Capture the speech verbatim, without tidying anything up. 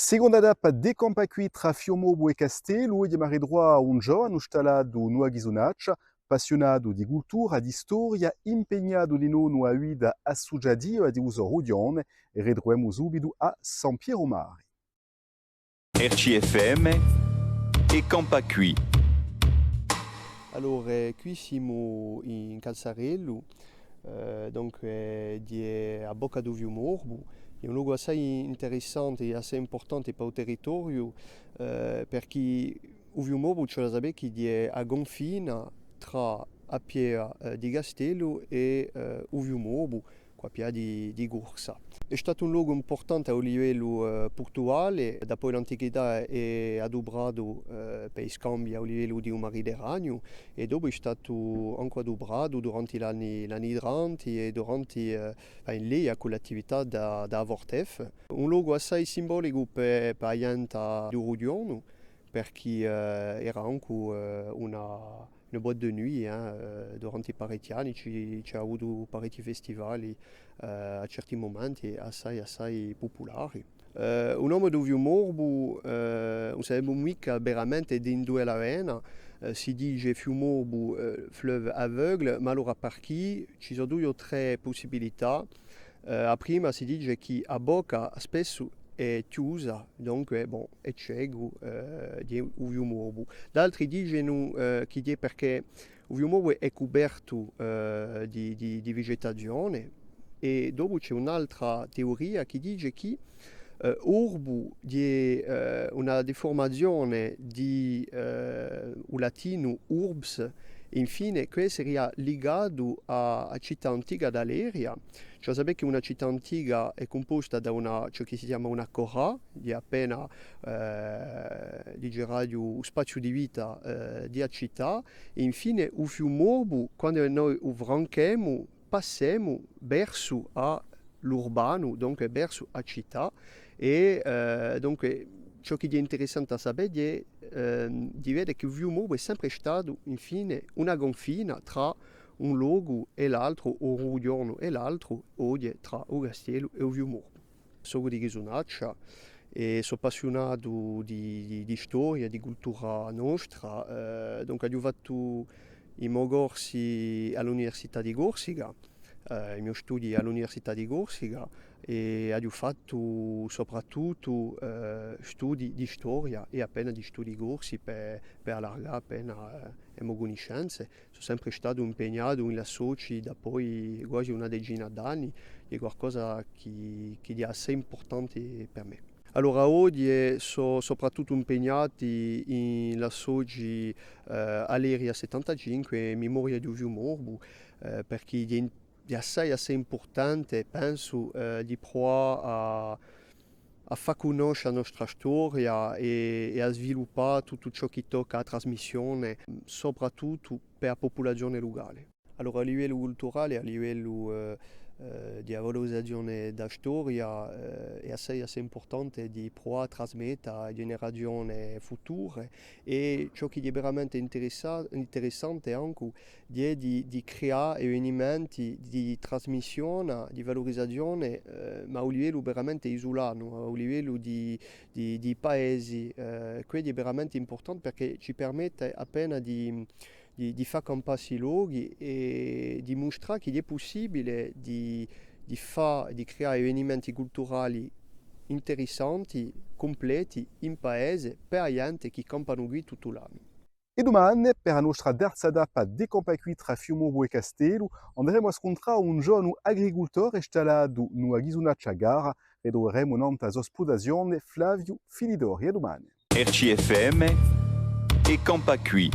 Seconda tappa di Campà quì trà Fiumorbu è Castellu, oghje emu à ritruvà un ghjovanu stallatu in a Ghisunaccia, appassiunatu di cultura, di storia, impegnatu dinò in a vita assuciativa di u so rughjone, è ritruvemu subitu à Sampieru Mari. R C F M è Campà quì. Allora, eh, quì simu in Calzarellu, eh, donc, eh, di, eh, à bocca di u Fiumorbu. Hè un locu assai interessante è assai impurtante per u territoriu, eh, perchè u Fiumorbu, ci hè da sapè chì hè a cunfina trà a pieve, eh, di Castellu è, eh, u Fiumorbu, quì a pieve di, di Corsa. Hè statu un locu impurtante à u livellu, eh, purtuale, dapoi l'antichità hè adupratu, eh, per i scambii à u livellu di u Mediterraniu, è dopu hè statu ancu adupratu durante l'anni, l'anni trenta è durante, eh, enfin, in leia cù l'attività da, da Fortef. Un locu assai simbolicu per, per a ghjente di u rughjone, perchè, eh, era ancu, eh, una, una boîte de nuit, eh, eh, durante parechji anni ci, ci hà avutu parechji festivali, eh, à certi mumenti assai, assai pupulari. Eh, u nome di u Fiumorbu, eh, ùn sapemu micca veramente d'induve ella vene, eh, si dice Fiumorbu, eh, fleuve aveugle, ma allora perchè? Ci sò duie o trè pussibilità. Eh, a prima si dice chì a bocca spessu hè chjusa, dunque, bon, hè cecu, eh, di u Fiumorbu. D'altri dicenu, eh, chì hè perchè u Fiumorbu hè cupertu, eh, di, di, di vegetazione, è dopu ci hè un'altra teoria chì dice chì, eh, orbu hè, eh, una defurmazione di, eh, u latinu urbs, infine, chì seria ligatu à, à a cità antica d'Aleria. Ci hè da sapè chì una cità antica hè cumposta da una, ciò chì si chjama una corà, hè appena, eh, diceraghju, u spaziu di vita, eh, di a cità, è infine u Fiumorbu, quandu noi u franchemu, passemu versu à l'urbanu, dunque versu a cità, è, eh, dunque ciò chì hè interessante à sapè hè, ehm, di vede chì u Fiumorbu hè sempre statu, infine, una cunfina trà un locu è l'altru, o un rughjone è l'altru, oghje trà u Castellu è u Fiumorbu. Sò di Ghisunaccia è sò appassiunatu di, di, di storia, di cultura nostra. Eh, dunque, aghju fattu i mo corsi à l'Università di Corsica, eh, i mo studii à l'Università di Corsica, è aghju fattu soprattuttu, eh, studii di storia è appena di studii corsi per, per allargà appena, eh, e mo cunniscenze. Sò sempre statu impegnatu in l'associi dapoi guasi una decina d'anni, hè qualcosa chì, chì hè assai impurtante per mè. Allora, oghje sò soprattuttu impegnati in l'associi, eh, Aleria settantacinque è Memoria di u Fiumorbu, eh, perchè hè, hè assai, assai impurtante, pensu, eh, di pruvà à à fà cunnosce a nostra storia è, è à sviluppà tuttu ciò chì tocca à a trasmissione, soprattuttu per a pupulazione lucale. Allora, à livellu culturale, à livellu, eh, eh, di a valurizazione di a storia, eh, hè assai, assai impurtante di pruvà à trasmette à e generazione future, è ciò chì hè veramente interessa-, interessante ancu, hè di, di creà evenimenti di trasmissione, di valurizazione, eh, ma à un livellu veramente isulanu, à un livellu di, di, di paesi, eh, quessu hè veramente impurtante perchè ci permette appena di, di, di fà campà sti lochi è di mustrà chì hè pussibile di, di fà, di creà evenimenti culturali interessanti, cumpletti, in paese, per a ghjente chì campanu quì tuttu l'annu. È dumane, per a nostra terza tappa di Campà quì trà Fiumorbu è Castellu, anderemu à scuntrà un ghjovanu agricultore stallatu in a Ghisunaccia Gara, è ritruvemu nant'à a so spluttazione Flaviu Filidori. À dumane. R C F M è Campà quì.